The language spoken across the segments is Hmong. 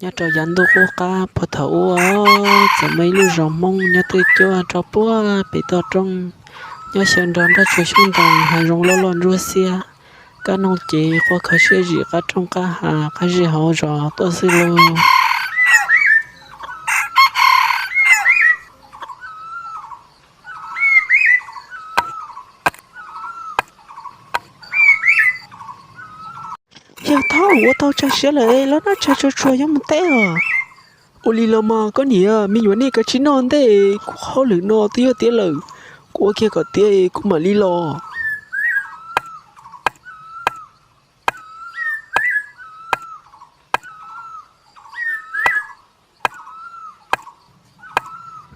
Nyob rau yav ntuj qub qab puag thaum ub, txawm muaj ib lub zos Hmoob nyob twj cuab rau puag pem toj roob, nyob xyaw nrog nroj tsuag xyoob ntoo, hav zoov loj loj ntsuab xiab, kab noog ces quaj kho siab zim qab roob qab hav qab zej hauv zos tuaj xwb lauj. Yawg Thoj, ua tau tsawg siav lawm los noj tshais tsuag tsuag yuav mus teb os. Ua li los mas koj niam, me nyuam nej kav tsij noj ntej, kuv hauj lwm no twb yuav tiav lawm, kuv ua kiag kom tiav kuv mam li los.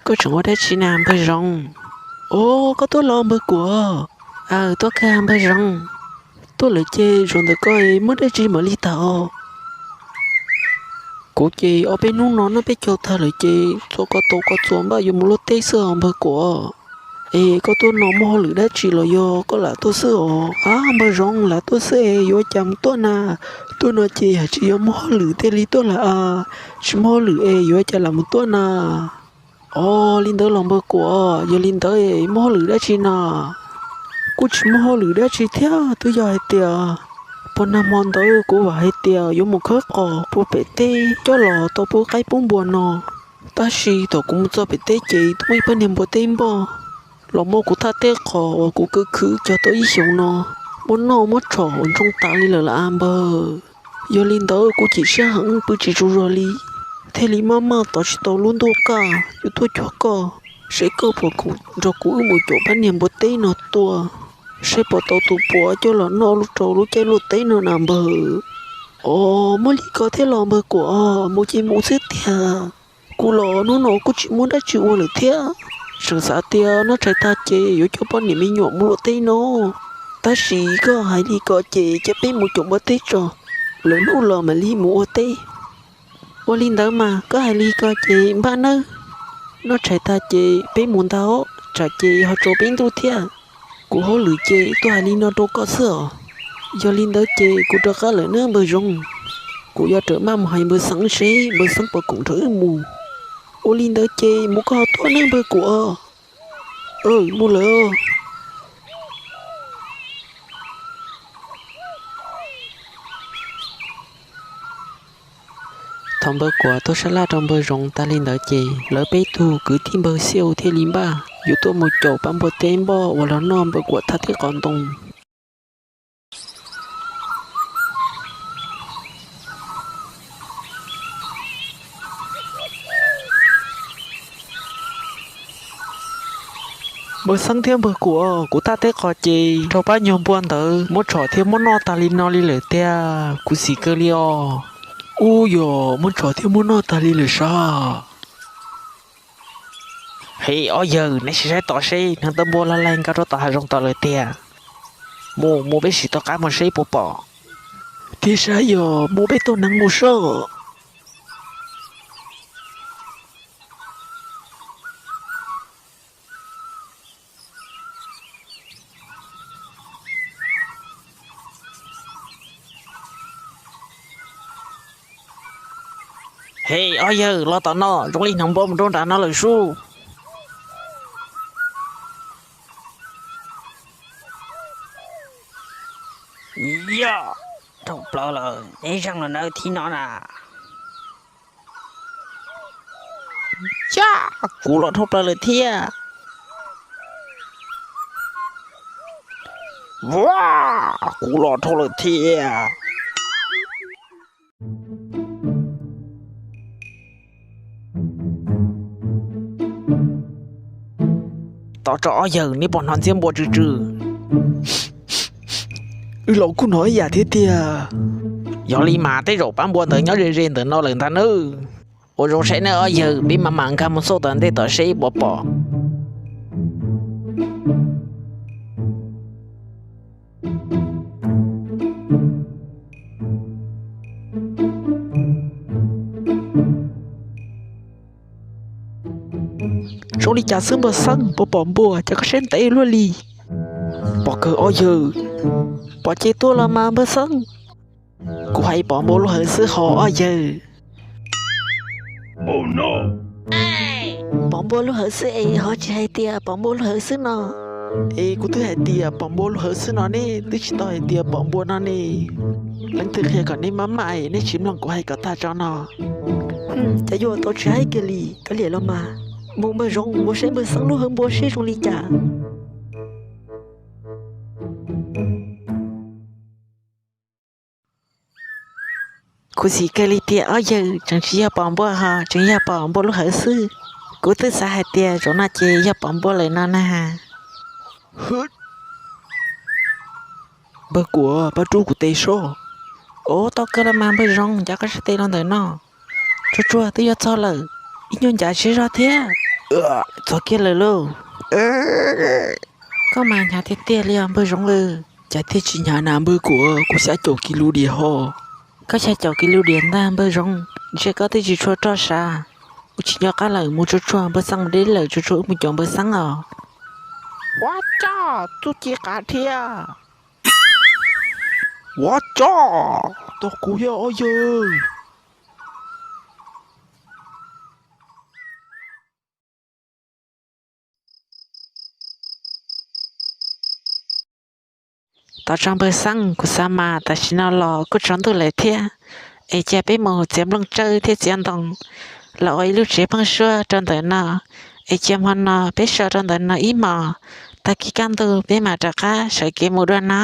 Koj tseem ua dab tsi na npawg Zoov? Os, koj tuaj los npawg Kuam? Aw, tuaj kawg npawg Zoov. Tuaj lawm ces zaum ntawm koj muaj dab tsi mam li tau. Kuv ces ob peb hnub no noj peb caug tag lawm ces txua koj tau koj txua npaj yuav mus luaj teb xwb os npawg Kuam. Es koj tuaj no muaj hauj lwm dab tsi los yog koj lam tuaj xwb os? Ab, npawg Zoov, lam tuaj xwb es yuav cas mus tuaj na? Tuaj no ces hais tsis yog muaj hauj lwm thiaj li tuaj lawm a, tsis muaj hauj lwm es yuav cas lam mus tuaj na? Os, li ntawd los npawg Kuam, yog li ntawd muaj hauj lwm dab tsi na? Kuj tsis muaj hauj lwm dab tsi thiab, twb yog hais tias puag nag hmo ntawd kuv vam hais tias yuav mus khawb qos puag pem teb coj los tau pub qaib pub npua no. Tab sis thaum kuv mus txog pem teb ces muaj ib pab niag npua teb npoj los muab kuv thaj teb qos uas kuv khwv khwv cog tau ib xyoos no muab noj muab tshom ua ntsoog tas li lawm lauj npawg. Yog li ntawd kuv chim siab heev pw tsis tsaug zog li, thiaj li maj maj tos tsis tau lub ntuj kaj yuav tuaj cuag koj, seb koj puas khoom nrog kuv wb mus caum pab niag npua teb no tua, seb puas tau tus puav coj los noj rau lub caij luaj teb no na npawg. Os, muaj li ko thiab los npawg Kuam, mus ces mus xwb tiag. Kuv los hnub no kuj tsis muaj dab tsi ua lawm thiab, tseem xav tias noj tshais tag ces yuav coj poj niam me nyuam mus luaj teb no. Tab sis koj hais li ko ces cia peb mus caum npua teb tso, lwm hnub los mam li mus ua teb. Ua li ntawd mas koj hais li ko ces npaj nawb. Noj tshais tag ces peb mus ntag os, tsam ces ho tsaus peb ntuj thiab. Kuv hauj lwm ces tuaj hais li no rau koj xwb os. Yog li ntawd ces kuv rov qab lawm nawb npawg Zoov. Kuv yuav rawm maj mus hais npawg Xeeb seb npawg Xeeb puas khoom nrog wb mus. Ua li ntawd ces mus koj ho tuaj nawb npawg Kuam. Mus lawm. Thaum npawg Kuam tuaj sab laj rau npawg Zoov tas li ntawd ces lawv peb tug kwv tij npawg Xiauj thiaj li npaj yuav tuaj mus caum pab npua teb npoj uas los noj npawg Kuam thaj teb qos ntoo. Npawg Xeeb thiab npawg Kuam, kuv thaj teb qos ces raug pab nyuag npua ntawd muab tshom thiab muab noj tas li no li lawm tiag, kuv xim kawg li os. Ub, yog muab tshom thiab muab noj tas li lawm sas. He ob yawg, neb sim saib tod seb, neev taw npua laj laig nkaus rau tom hav zoov tod lawm tiag. Mus mus peb sim tua qab mus seb puas pom. Tiag sas, yog mus peb tua neev mus seb. He ob yawg, los tom no zoo li hneev npua mus rau nram no lawm sub. Yog, dhau plaws lawm, neb zeeg los nawb thib no na. Yog, kuv los dhau plaws lawm thiab. Ua, kuv los dhau lawm thiab. Tos tso ob yawg, neb puas hnov ntxhiab npua tsw tsw? Wb los kuj hnov ib yam thiab tiag. Yog li mas tej zaum pab npua ntawd nyob ze ze ntawm no lawm ntag nawb. Ua zoo saib nawb ob yawg, peb mam mam nkag mus xauj tom ntej tom seb puas pom. Zoo li cas xwb npawg Xeeb, puas pom npua, cas koj siab ntev luaj li? Pom kawg ob yawg. Pom ces tua los mas npawg Xeeb. Kuv hais pom npua luaj heev xwb hos ob yawg. Pom npua lub hawv xwb es ho tsis hais tias pom npua lub hawv xwb no. Es kuv twb hais tias pom npua lub hawv xwb no ne, twb tsis tau hais tias pom npua no ne. Leej twg qhia kom neb maj maj es neb tsis mloog kuv hais kom tag tso no? Cas yuav tau tsis hais kiag li, kav liam los mas. Mus npawg Zoov, mus saib npawg Xeeb lub hawv npua seb zoo li cas. Khuv xim kawg li tiag, ob yawg tseem tsis yog pom npua ho tseem yog pom npua lub hawv xwb. Kuv twb xav hais tias zaum no ces yog pom npua lawm no na. Npawg Kuam, pab rub kuv tes soj. Ov, tau kawg los mas npawg Zoov, ncav koj sab tes los ntawm no. Tsuag tsuag, twb yuav txog lawm, ib nyuag ncav siab zog thiab. Txog kiag lawm lauj. Koj mas hnyav tiag tiag li os npawg Zoov. Cas thiaj tsis hnyav na npawg Kuam, kuv xya caum kis lus diam ho. Koj xya caum kis lus diam ntag npawg Zoov, ntshe koj twb tsis tshua roj sav. Ua tsis nco qab lawm, mus tsuag tsuag, npawg Xeeb mus deb lawm, tsuag tsuag wb mus caum npawg Xeeb os. Ua cas txuj ci qav thiab. Ua cas, tos kuv thiab ob yawg. Tos tso npawg Xeeb, kuv xav mas tam sim no los kuj tsaus ntuj lawm thiab, es cia peb mus txiav nplooj tsawb thiab txiav ntoo los ua ib lub tsev pheeb suab rau ntawm no, es cia hmo no peb so rau ntawm no ib hmos, tag kis kaj ntug peb mam rov qab sawv kev mus dua na.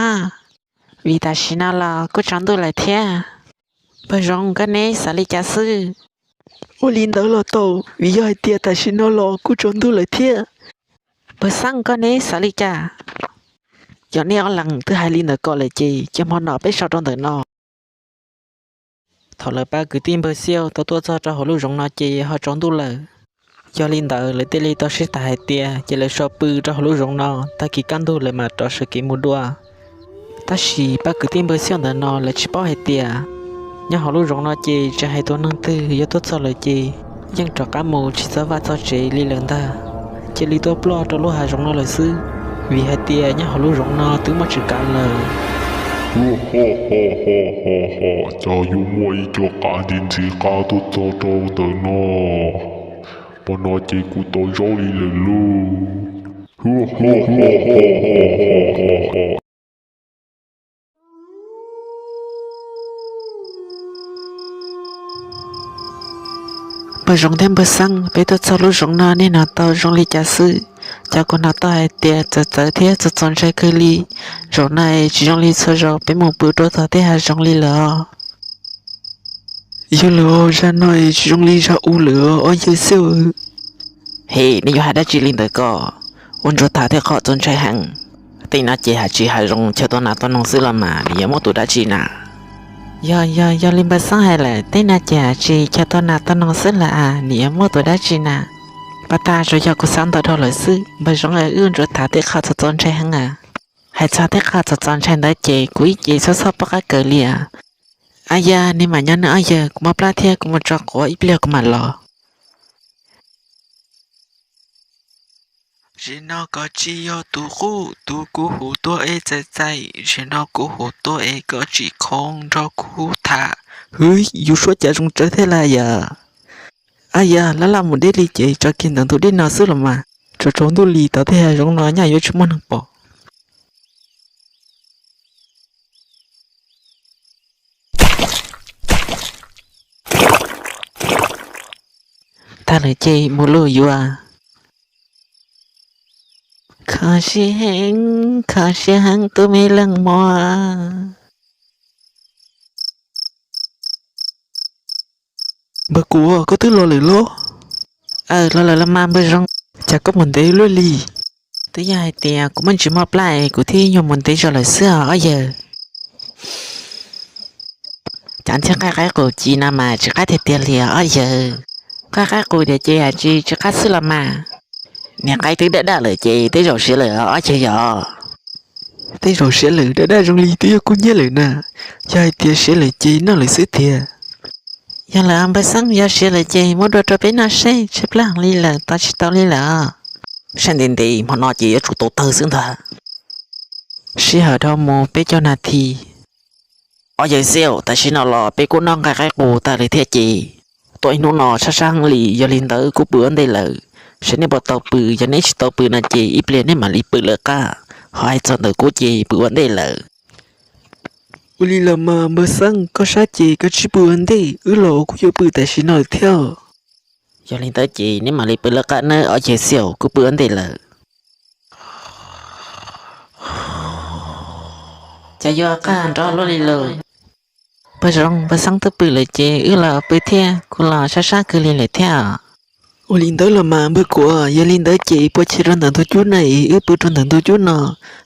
Vim tam sim no los kuj tsaus ntuj lawm thiab. Npawg Zoov, koj neb xav li cas xwb? Ua li ntawd los tau, vim yog hais tias tam sim no los kuj tsaus ntuj lawm thiab. Npawg Xeeb, koj neb xav li cas? Yog nej ob leeg twb hais li ntawd ko lawm ces cia hmo no peb so rau ntawm no. Thaum lawv pab kwv tij npawg Xiauj tau tuaj txog rau hauv lub zoov no ces ho tsaus ntuj lawm. Yog li ntawd lawv thiaj li tau sib tham hais tias ces lawv so pw rau hauv lub zoov no, tag kis kaj ntug lawv mam rov sawv kev mus dua. Tab sis pab kwv tij npawg Xiauj ntawm no lawv tsis paub hais tias nyob hauv lub zoov no ces tsis hais tus neeg twg yuav tuaj txog lawm ces yeej rov qab mus tsis txog vaj txog tsev li lawm ntag. Cia li tuaj ploj rau lub hav zoov no lawm xwb, vim hais tias nyob hauv lub zoov no twb muaj tsis kav lawm. Cas yuav muaj ib co qav ntxiv ntxiv qab tuaj txog rau ntawm no, pom no ces kuv tau zaub li lawm lauj. Npawg Zoov thiab npawg Xeeb, peb tuaj txog lub zoov no nej hnov tau zoo li cas xwb? Cas kuv hnov tau hais tias txawv txawv thiab txaus txaus ntshai kawg li. Zaum no es tsis zoo li txhua zaus peb mus pw dua txog tej hav zoov li lawm os. Yog lawm, zaj no es tsis zoo li zaj ub lawm os yawg Xiauj. He, nej yuav hais dab tsi li ntawd ko? Ua ntsuag tham tej qho txaus ntshai heev. Tej no ces hais tsis hav zoov chaw tua nas tua noog xwb los mas, nws yuav muaj tus dab tsi na? Yog, yog, yog li npawg Xeeb hais lawm, tej no ces hais tsis chaw tua nas tua noog xwb lawm as, nws yuav muaj tus dab tsi na? Pas tas tsuas yog kuv xav ntau dhau lawm xwb, npawg Zoov, wb ua ntsuag tham tej qho txaus txaus ntshai heev as. Hais txog tej qho txaus txaus ntshai ntawd ces kuv ib ce txhob txhob pom qab kawg li as. Ab yam, nej mam nyob nawb ob yawg, kuv mob plab thiab kuv mus tso quav ib pliag kuv mam los. Zaum no koj tsis yog tus qub, tus kuv hu tuaj es txais txais, zaum no kuv hu tuaj es koj tsim khoom nrog kuv tham. Hwv, yus suab cas zoo tsawv thiab lawm yom. Ab yam, laj laj mus deb li ces tso kiag ntawm ntug dej no xwb los mas, tsaus tsaus ntuj li tod tej hav zoov no nyaj yuav tsis muaj neeg pom. Tag lawm ces mus lauj yuav. Kho siab heev, kho siab heev tus me leej muam. Npawg Kuam, koj twb los lawm los? Aws, los lawm los mas npawg Zoov. Cas koj mus ntev luaj li? Twb yog hais tias kuv muaj ntsis mob plab es kuv thiaj nyuag mus ntev zog lawm xwb os ob yawg. Cov ntxhiab qaij qaib qus ci no mas tsis qab tiag tiag li os ob yawg. Qaij qaib qus tiag ces hais tsis tsis qab xwb los mas. Niag qaib twb daj daj lawm ces tej zaum siav lawm os ob yawg yom. Tej zaum siav lawm, daj daj zoo li twb yog kub hnyiab lawm na. Yog hais tias siav lawm ces noj lawm xwb tiag. Yog lawm npawg Xeeb, yog siav lawm ces muab dua rau peb noj seb, tshaib plab heev li lawm, tos tsis tau li lawm. Saib ntev ntev, hmo no ces yuav tsum tau tawg xwb ntag. Sij hawm dhau mus peb caug nas this. Ob yawg Xiauj, tam sim no los peb kuj noj nqaij qaib qus tag li thiab ces Tuaj ib hnub no sab sab heev li, yog li ntawd kuv pw ua ntej lawm. Seb nej puas tau pw, yog neb tsis tau pw no ces ib pliag neb mam li pw lawv qab. Ho hais txog ntawm kuv ces pw ua ntej lawm. Ua li los mas npawg Xeeb, koj sab ces koj tsis pw ua ntej, wb los kuj yuav pw tam sim no thiab. Yog li ntawd ces neb mam li pw lawv qab nawb ob yawg Xiaus, kuv pw ua ntej lawm. Cas yuav qab nrov luaj li lauj? Npawg Zoo, npawg Xeeb twb pw lawm ces wb los pw thiab, kuv los sab sab kawg li lawm thiab. Ua li ntawd los mas npawg Kuam, yog li ntawd ces pua chais rau ntawm ntug cub na es wb pw rau ntawm ntug cub no,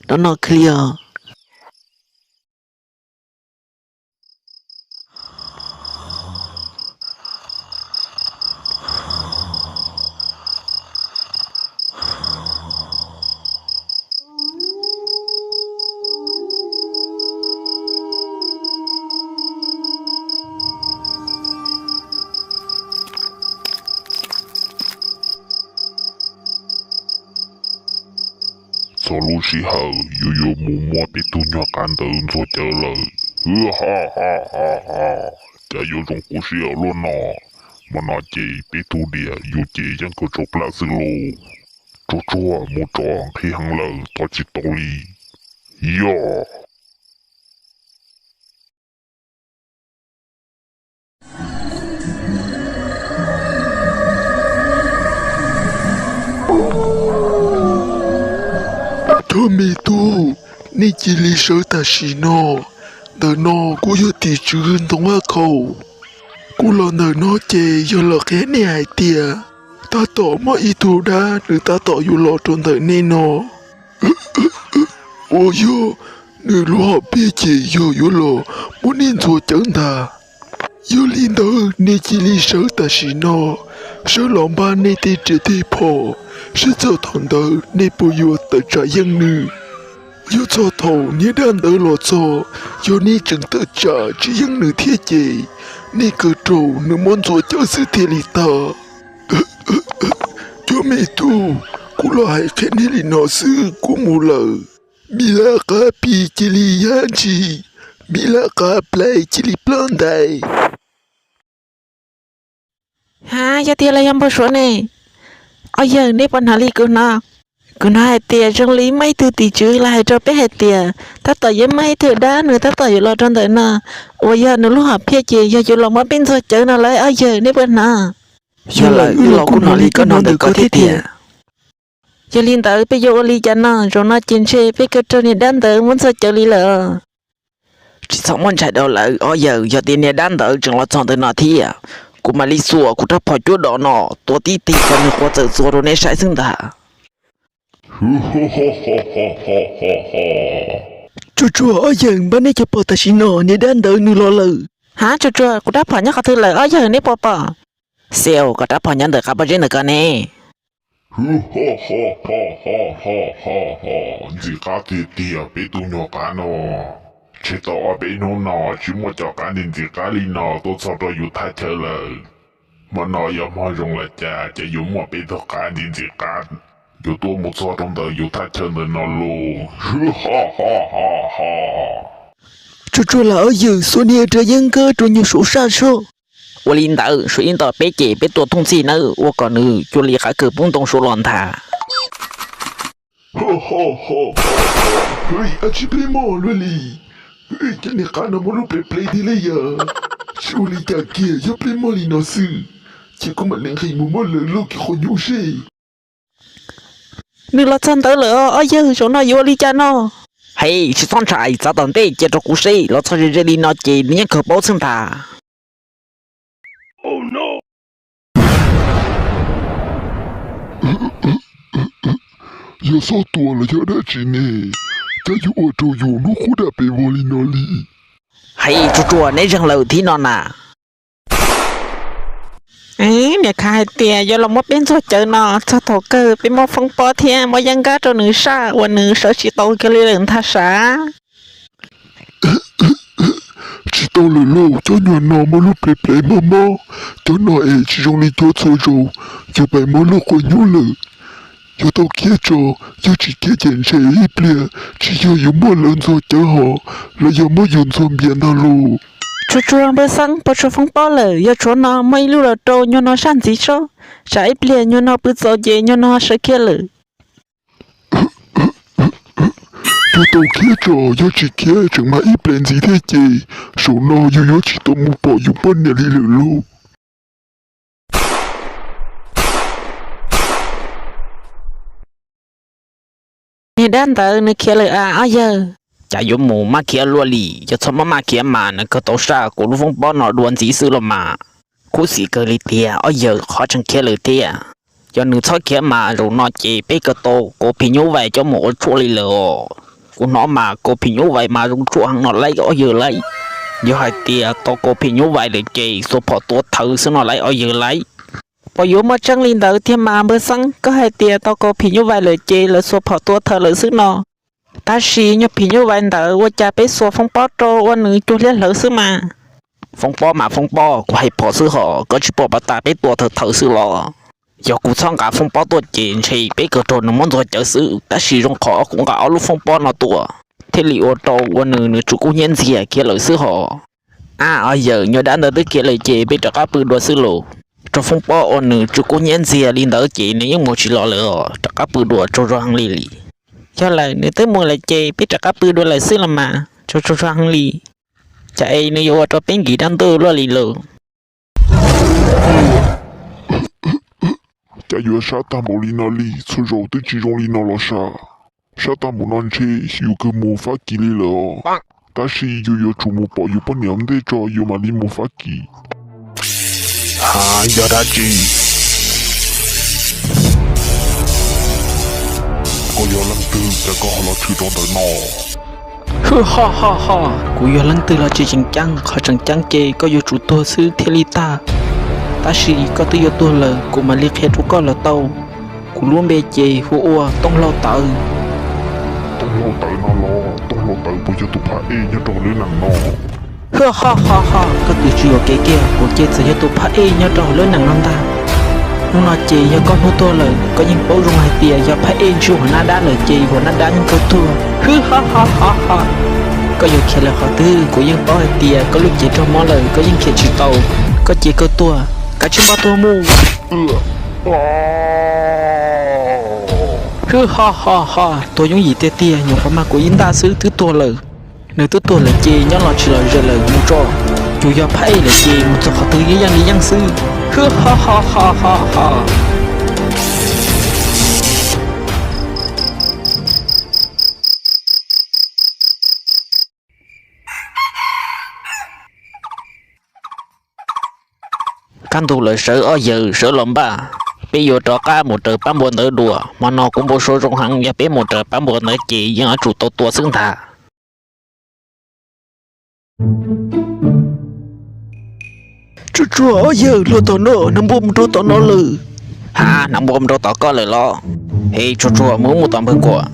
nrov no kawg li os. Txog lub sij hawm yus yuav mus muab peb tug nyuag qav ntawd ntxuag cawv lawm. Cas yuav zoo kub siab luaj no? Hmo no ces peb tug diam yus ces yeej kawg tsau plab xwb lauj. Tsuag tsuag, mus tso nqhis heev lawm tos tsis tau li. Yog. Cov me tub, nej cia li sawv tam sim no. Ntawm no kuv yog tim tswv Ntoo Vaj Khau. Kuv los ntawm no ces yog los qhia nej hais tias tab tom muaj ib tug dab, nws tab tom yuav los rau ntawm nej no. Uas yog nws lub hom phiaj ces yog yuav los muab nej ntxuag cawv ntag. Yog li ntawd nej cia li sawv tam sim no, sawv los npaj nej tej riam tej phom, seb txog thaum ntawd nej puas yuav tawm tsam yeej nws. Yog txog thaum niag dab ntawd los txog, yog nej tseem tawm tsam tsis yeej nws thiab ces nej kawg raug nws muab ntxuag cawv xwb thiaj li tag. Cov me tub, kuv los hais qhia nej li no xwb, kuv mus lawm. Mib lab qab pis cia li yab ntsis, mib lab qab plais cia li plab ntais. Ha, yog tiag los yog npau suav ne? Ob yawg, neb puas hnov li kuv hnov? Kuv hnov hais tias zoo li muaj ib tug tim tswv los hais rau peb hais tias tab tom yuav muaj ib tug dab, nws tab tom yuav los rau ntawm no, uas yog nws lub hom phiaj ces yog yuav los muab peb ntxuag cawv no lauj ob yawg, neb puas hnov? Yog lawm, wb los kuj hnov li koj hnov ntawm koj thiab tiag. Yog li ntawd peb yuav ua li cas no? Zaum no ces ntshe peb kawg raug niag dab ntawd muab ntxuag cawv li lawm. Tsis txhob muaj ntshai dhau lawm ob yawg, yog tias niag dab ntawd tseem los txog ntawm no thiab, kuv mam li xuas kuv rab phom cuab dom no tua tib teg kom nws quaj txawm txua rau neb saib xwb ntag. Tsuag tsuag, ob yawg, npaj nej cov phom tam sim no, niag dab ntawd nws los lawm. Ha, tsuag tsuag, kuv rab phom nyob qhov twg lawm ob yawg, neb puas pom? Xiaus, koj rab phom nyob ntawm qab pob zeb ntawm ko ne. Ntxim qab tiag tiag, peb tug nyuag qav no, tseg tau ob peb hnub no tsis muaj cov qav ntxim ntxim qab li no tuaj txog rau yus thaj chaw lawm. Hmo no yog hmo zoo los cas ces yuav muaj peb tug qav ntxim ntxim qab yuav tuaj mus txog rau ntawm yus thaj chaw ntawm no lauj. Tsuag tsuag, lam ob yawg xuas niag rab yeeb nkawd rau nyuag Suav saj soj. Ua li ntawd Suav ib nto peb ces peb tua thooj txhij nawb, ua kom nws cuag li qav kawg poob ntoo Suav los ntag. Ab tsi plig mog luaj li. Cov niag qav no muaj lub ples ples tiag li yog. Tsis ua li cas kiag, yog plig mog li no xwb, ces kuv mam li nqis mus muab lawv luaj kev quas nyuj seb. Nws los txog ntawd lawm os ob yawg, zaum no yuav ua li cas no? Hej, tsis txhob ntshai, txav tom ntej cia rau kuv seb, los txog ze ze li no ces nws yeej kawg paub xwb ntag. Yog xob tua los yog dab tsi ne? Cas yuav ua rau yus lub qub dam pes vog li no li? Hej, tsuag tsuag, neb zeeg lawm thib no na. Niam khav hais tias yuav los muab peb ntxuag cawv no, txog thaum kawg peb muab foob pob thiab muab yeeb nkab rau nws saj uas nws sawv tsis tau kiag li lawm ntag sav. Tsis tau lawm lauj, cov nyuag no muaj lub ples ples mob mob, cov no es tsis zoo li cov txhua zaus, yus pais muab luaj quas nyuj lawm. Yus tau khiav tso, yog tsis khiav ces ntshe ib pliag tsis yog yus muab lawv ntxuag cawv hos, los yog muab yus ntxuag npias ntag lauj. Tsuag tsuag npawg Xeeb, puas tshuav foob pob lawm? Yog tshuav no muab ib lub los rau nyuag no sab ntxiv sob, tsam ib pliag nyuag no pw txaus ces nyuag no sawv khiav lawm. Yog tau khiav tso, yog tsis khiav tseem mag ib pliag ntxiv thiab ces zaum no yus yuav tsis tau mus pom yus poj niam li lawm lauj. Niag dab ntawd nws khiav lawm as ob yawg. Cas yuav mus maj khiav luaj li, yog txhob maj maj khiav mas nws kawg tau saj kuv lub foob pob no dua ntxiv xwb los mas. Khuv xim kawg li tiag, ob yawg qhov tseem khiav lawm thiab. Yog nws txhob khiav mas zaum no ces peb kawg tau kaus phim nyuj vais coj mus ua tshuaj li lawm os. Kuv hnov mas kaus phim nyuj vais mas zoo tshuaj heev no lauj ob yawg lauj. Yog hais tias tau kaus phim nyuj vais lawm ces xuas phom tua thawv xwb no lauj ob yawg lauj. Puas yuav muaj tseeb li ntawd tiag mas npawg Xeeb? Koj hais tias tau kaus phim nyuj vais lawm ces lawv xuas phom tua thawv lawm xwb no. Tab sis nyuag phim nyuj vais ntawd ua cas peb xuas foob pob rau ua nws cuag liab hlawv xwb mas. Foob pob mas foob pob, kuv hais phom xwb hos, koj tsis pom pas tas peb tua thawv thawv xwb los? Yog kuv txhob nqa foob pob tuaj ces ntshe peb kawg raug nws muab ntxuag cawv xwb, tab sis zoo qhov kuv nqa ob lub foob pob no tuaj, thiaj li ua rau ua nws nws tsuj kub hnyiab ntxiag khiav lawm xwb hos. Ab ob yawg, nyuag dab ntawd twb khiav lawm ces peb rov qab pw dua xwb los. Raug foob pob ua nws tsuj kub hnyiab ntxiag li ntawd ces nws yeej mus tsis los lawm os, rov qab pw dua tsaug zog heev li li. Yog lawm, nws twb mus lawm ces peb rov qab pw dua lawm xwb los mas, tsaug tsaug zog heev li. Cas es nws yuav ua rau peb nkim dab ntuj luaj li lawm? Cas yuav sab tag npaum li no li, txhua zaus twb tsis zoo li no los sav. Sab tag npaum no ntshe yus kawg mus Fab Kis li lawm os. Tab sis yus yuav tsum mus pom yus poj niam ua ntej tso yus mam li mus Fab Kis. Ha, yog dab tsi? Koj yog leej twg cas koj ho los tshwm rau ntawm no? Hwj ho ho ho, kuv yog leej twg los tsis tseem ceeb, qhov tseem ceeb ces koj yuav tsum tuag xwb thiaj li tag. Tab sis koj twb yuav tuag lawm, kuv mam li qhia rau koj los tau. Kuv lub npe ces hu ua Tooj Hlau Tawv. Tooj Hlau Tawv no los? Tooj Hlau Tawv puas yog tus phab ej nyob rau hauv lub neej no? Hwj ho ho ho, koj twb tsis yuam kev kiag, kuv ces txawm yog tus phab ej nyob rau hauv lub neej no ntag. Hnub no ces yog koj hnub tuag lawm, koj yeej paub zoo hais tias yog phab ej ntsib hua nab dab lawm ces hua nab dab yeej kawg tuag. Hwj ho ho ho ho, koj yuav khiav lawm qhov twg? Kuv yeej paub hais tias koj lub cev raug mob lawm, koj yeej khiav tsis tau, koj ces kawg tuag, kav tsij npaj tuag mus. Hwj ho ho ho, tuag yooj yim tiag tiag, nyuam qhuav mag kuv ib ntaj xwb twb tuag lawm. Nws twb tuag lawm ces nyob los tsis lom zem lawm, mus tso. Yus yog phab ej lawm ces mus txog qhov twg yeej yaj li yeej xwb. Hwj ho ho ho ho ho. Kaj ntug lawm, sawv ob yawg, sawv los npaj. Peb yuav rov qab mus raws pab npua ntawd dua. Hmo no kuv npau suav zoo heev, yog peb mus raws pab npua ntawd ces yeej yuav tsum tau tua xwb ntag. Tsuag tsuag ob yawg, luag tom no, hnav npua mus rau tom no lawm. Ha, hnav npua mus rau tom koj lawm los? He, tsuag tsuag, mus mus tom npawg kuam.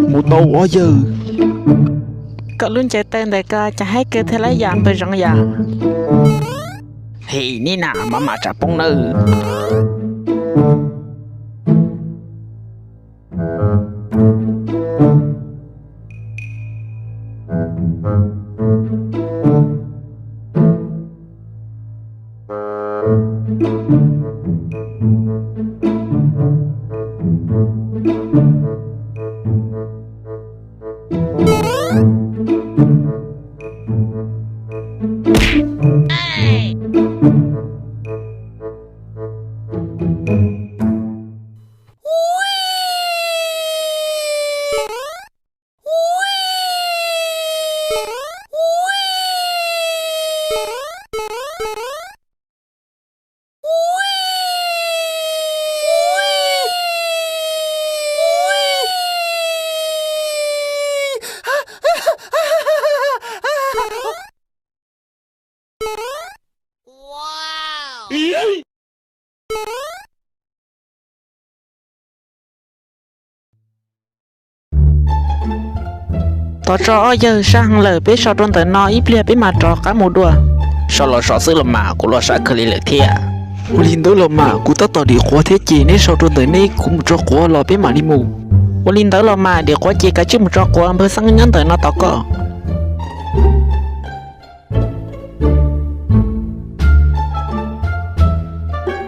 Mus tau ob yawg. Koj lub ncaws taw ntawm ko cas haib kawg thiab lauj yam npawg Zoov yam. He, neb na, maj mam tsam poob nawb. Tos tso ob yawg, sab heev lawm, peb so rau ntawm no ib pliag peb mam rov qab mus dua. So los so xwb los mas, kuv los sab kawg li lawm thiab. Ua li ntawd los mas, kuv tab tom dim quav thiab ces neb so rau ntawm neb, kuv mus tso quav los peb mam li mus. Ua li ntawd los mas, dim quav ces kav tsij mus tso quav, npawg Xeeb nyob ntawm no tos koj.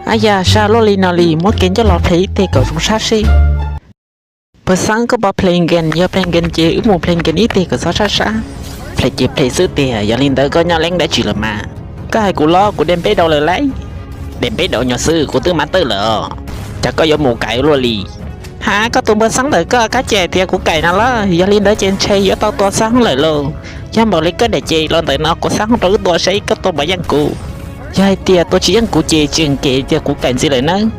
Ab yam, sab luaj li no li, muab kev ncauj los plhis ib teg kom zoo sab seb. Npawg Xeeb, koj puas play game? Yog play game ces wb mus play game ib teg kom txhob sab sab. Play ces play xwb tiag, yog li ntawd koj nyob leeb dab tsi lawm mas? Koj hais kuv los kuv de peb daus lawm lauj. De peb daus nyuag xwb kuv twb mab tawj lawm os. Cas koj yuav mus kaim luaj li? Ha, koj tus npawg Xeeb ntawm koj kab ces tias kuv kaim no los, yog li ntawd ces ntshe yuav tau tua xab hoob lawm lauj. Yog npaum li koj daim ces los ntawm no kuv xab hoob rau wb tua seb koj tua puas yeej kuv. Yog hais tias tua tsis yeej kuv ces tsis nkees tias kuv kaim ntxiv lawm nawb.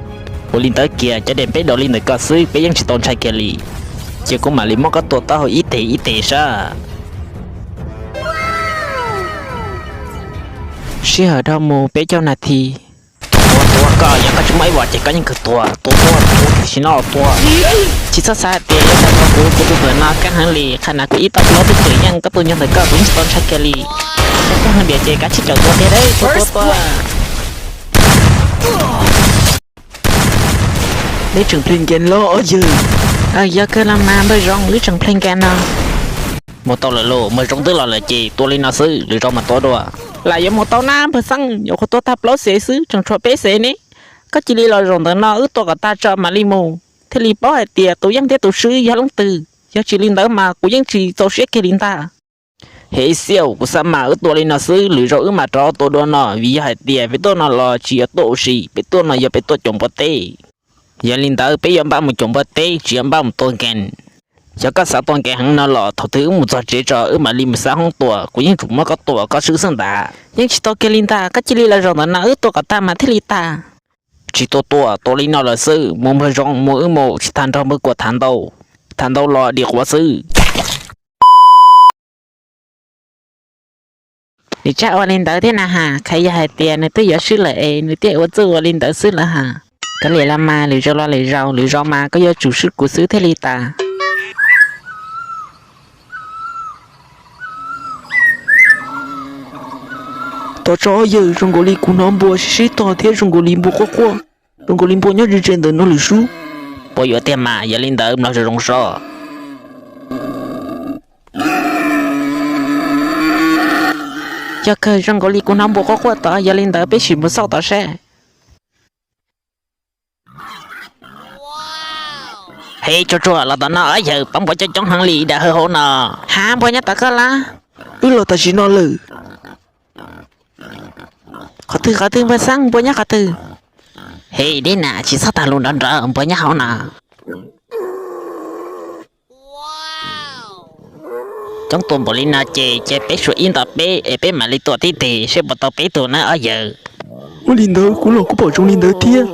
Ua li ntawd kiag, cov de peb daus li ntawm koj xwb peb yeej tsis tau ntshai kiag li. Ces kuv mam li muab koj tua taub hau ib teg ib teg sab. Sij hawm dhau mus peb caug nas this. Tua, tua koj, yog koj tsis muaj ib vos ces koj yeej kawg tuag, tua, tua, tua, tam sim no tua. Tsis txhob xav hais tias yuav tau tua kuv, kuv tus ntawm no kaj heev li, qhov no kuv ib tau plaub twb tseem yeej koj tus nyuag ntawm koj, kuv yeej tsis tau ntshai kiag li. Yog kaj heev diam ces kav tsij caum tua tiag lauj, tua, tua, tua. Neb tseem play game los ob yawg? Aws, yog kawg los mas npawg Zoov, wb tseem play game no. Mus tau lawm lauj, npawg Zoov twb los lawm ces tua li no xwb, lwm zaus mas tua dua. Lam yuav mus tau na npawg Xeeb, nyuam qhuav tua tag plaub xev xwb tseem tshuav peb xev ne. Koj cia li los zaum ntawm no wb tua kom tag tso mam li mus, thiaj li paub hais tias tus yeej thiab tus swb yog leej twg. Yog tsis li ntawd mas kuv yeej tsis txaus siab kiag li ntag. Hev xiaus, kuv xav mas wb tua li no xwb, lwm zaus wb mam rov tua dua no, vim yog hais tias peb tuaj no los tsis yog tuaj ua si, peb tuaj no yog peb tuaj caum npua teb. Yog li ntawd peb yuav npaj mus caum npua teb, tsis yog npaj mus tua game. Yog koj xav tua game heev no los thaum twg wb mus txog tsev tso wb mam li mus xab hoob tua, kuv yeej tsuas muab koj tua koj swb xwb ntag. Yeej tsis tau kiag li ntag, koj cia li los zaum ntawm no wb tua kom tag mas thiaj li tag. Tsis tua tua, tua li no lawm xwb, mus npawg Zoov, mus wb mus, tsis tas nrog npawg Kuam tham ntau, tham ntau los dim quav xwb. Nws tsaj ua li ntawd thiab na has, khav yog hais tias nws twb yuav swb lawm es nws thiaj ua txuj ua li ntawd xwb lawm has. Kav liam los mas, lwm zaus los lwm zaus, lwm zaus mas koj yuav tsum swb kuv xwb thiaj li tas. Tos tso ob yawg, zoo nkaus li kuv hnov npua sib sib tog thiab zoo nkaus li npua quaj quaj, zoo nkaus li npua nyob ze ze ntawm no lawm sub. Puas yuav tiag mas, yog li ntawd mloog zoo zoo so. Yog kawg, zoo nkaus li kuv hnov npua quaj quaj tod, yog li ntawd peb sim mus xauj tod seb. He tsuag tsuag, los tom no ob yawg, pab npua coob coob heev li, dam hawv hauv no. Ha, npua nyob tom koj lawm. Wb los tam sim no lawm. Qhov twg qhov twg npua xeeb, npua nyob qhov twg? He deb na, tsis txhob tag lus nrov nrov, npua nyob hauv no. Coob tua npaum li no ces cia peb suav ib nto peb es peb mam li tua tib teg seb puas tau peb tug nawb ob yawg. Ua li ntawd kuv los kuj pom zoo li ntawd thiab.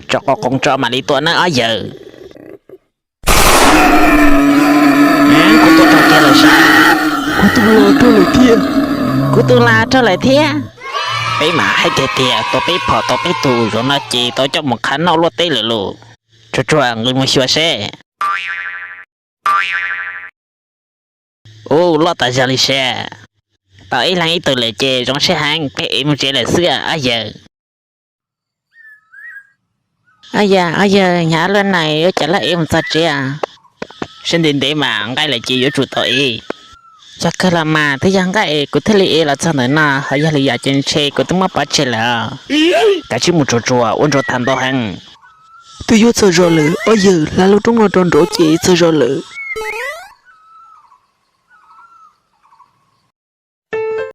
Tso qos qoos tso mam li tua nawb ob yawg. Kuv tua raug kiag lawm sas. Kuv tus los raug lawm thiab. Kuv tus los raug lawm thiab. Peb mam hais tiag tiag tua peb phom tau peb tug, zaum no ces tau coj mus qhav noj luaj teb lawm lauj. Tsuag tsuag nqis mus xyuas seb. Ub, loj tas zog li sas. Tau ib leeg ib tug lawm ces zoo siab heev, peb ev mus tsev lawm xwb ob yawg. Ob yawg, ob yawg, hnyav luaj na, ua cas laj ev mus txog tsev? Siab ntev ntev mas nqaij lawm ces yuav tsum tau ev. Yog kawg los mas, twb yog nqaij es kuv thiaj li ev los txog ntawm no, ho yog lwm yam ces ntshe kuv twb muab pov tseg lawm. Kav tsij mus tsuag tsuag, ua ntsuag tham ntau heev. Twb yuav txog zos lawm ob yawg, hla lub roob no rau nraud ces txog zos lawm.